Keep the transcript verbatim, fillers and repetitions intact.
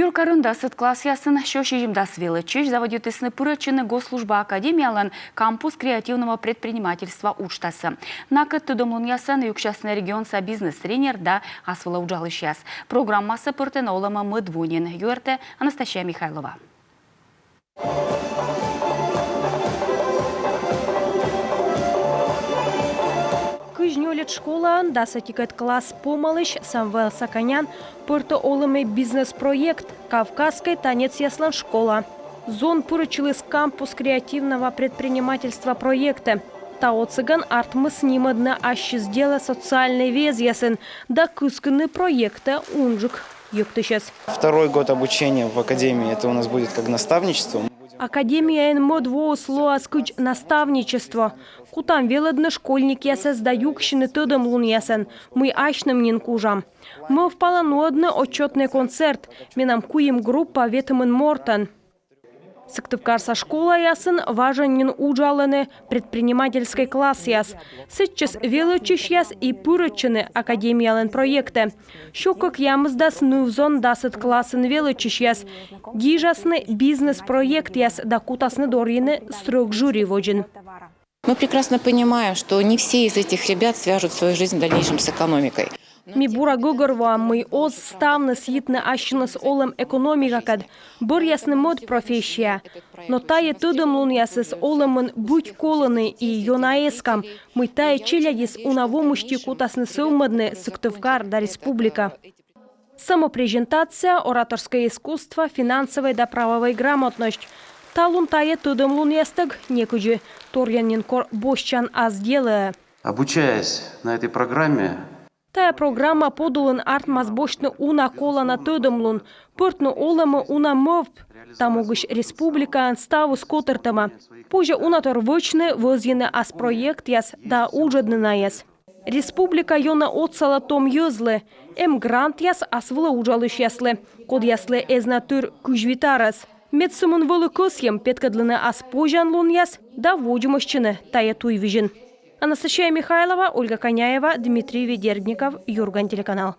Юркарын дасӧд классъясын сё сизимдас велӧдчысь заводитісны пырӧдчыны Госслужба академиялӧн «Кампус креативного предпринимательства» уджтасӧ. Накӧд тӧдӧмлунъясӧн юксясны регионса бизнес-тренер да ас вылӧ уджалысьяс. Программасӧ пӧртӧны олӧмӧ мӧд во нин. Юӧртӧ Анастасия Михайлова. Кызь нёльӧд школаын дас ӧтикӧд класс помалысь Самвел Саканян пӧртӧ олӧмӧ бизнес-проект «Кавказскӧй танецъяслӧн школа». Зон пырӧдчыліс «Кампус креативного предпринимательства» проектӧ. Та отсӧгӧн артмис нимӧдны ассьыс делӧ социальнӧй везъясын да кыскыны проектӧ унджык йӧктысьӧс. Второй год обучения в академии, это у нас будет как наставничество. Академияын мӧд воыс лоас кыдз наставничество. Кутам велӧдны школьникъясӧс да юксьыны тӧдӧмлунъясӧн, мый асьным нин кужам. Мӧвпала нуӧдны отчётнӧй концерт, менам куим группа ветымын мортӧн. Сыктывкарса школаясын важӧн нин уджалӧны предпринимательскӧй классъяс. Сэтчӧс велӧдчысьяс и пырӧдчӧны академиялӧн проектӧ. Сё кӧкъямысдас ныв-зон дасӧд классын велӧдчысьяс гижасны бизнес-проектъяс да кутасны дорйыны стрӧг жюри водзын. Мы прекрасно понимаем, что не все из этих ребят свяжут свою жизнь в дальнейшем с экономикой. Ми бура гӧгӧрвоам, мый оз ставныс йитны ассьыныс олӧм экономикакӧд, бӧръясны мӧд профессия. Но тайӧ тӧдӧмлунъясыс олӧмын быть колӧны, и ёна эскам, мый тайӧ челядьыс уна во мысти кутасны сӧвмӧдны Сыктывкар да республика. Самопрезентация, ораторскӧй искусство, финансовӧй да правовӧй грамотность. Талун тайӧ тӧдӧмлунъястӧг некыдзи, торйӧн нин кор босьтчан ас делӧӧ. Обучаясь на этой программе, Тайӧ программа подулын артмас босьтны уна колана тӧдӧмлун, пӧртны олӧмӧ уна мӧвп. Та могысь республикаын ставыс котыртӧма. Позьӧ унатор вӧчны, вӧзйыны ас проектъяс да уджӧдны найӧс. Республика ёна отсалӧ том йӧзлы, эм грантъяс ас вылӧ уджалысьяслы, кодъяслы эз на тыр кызь вит арӧс. Мед сӧмын вӧлі кӧсйӧм петкӧдлыны ас позянлунъяс да водзмӧстчыны тайӧ туйвизьын. Анастасия Михайлова, Ольга Коняева, Дмитрий Ведерников, «Юрган» телеканал.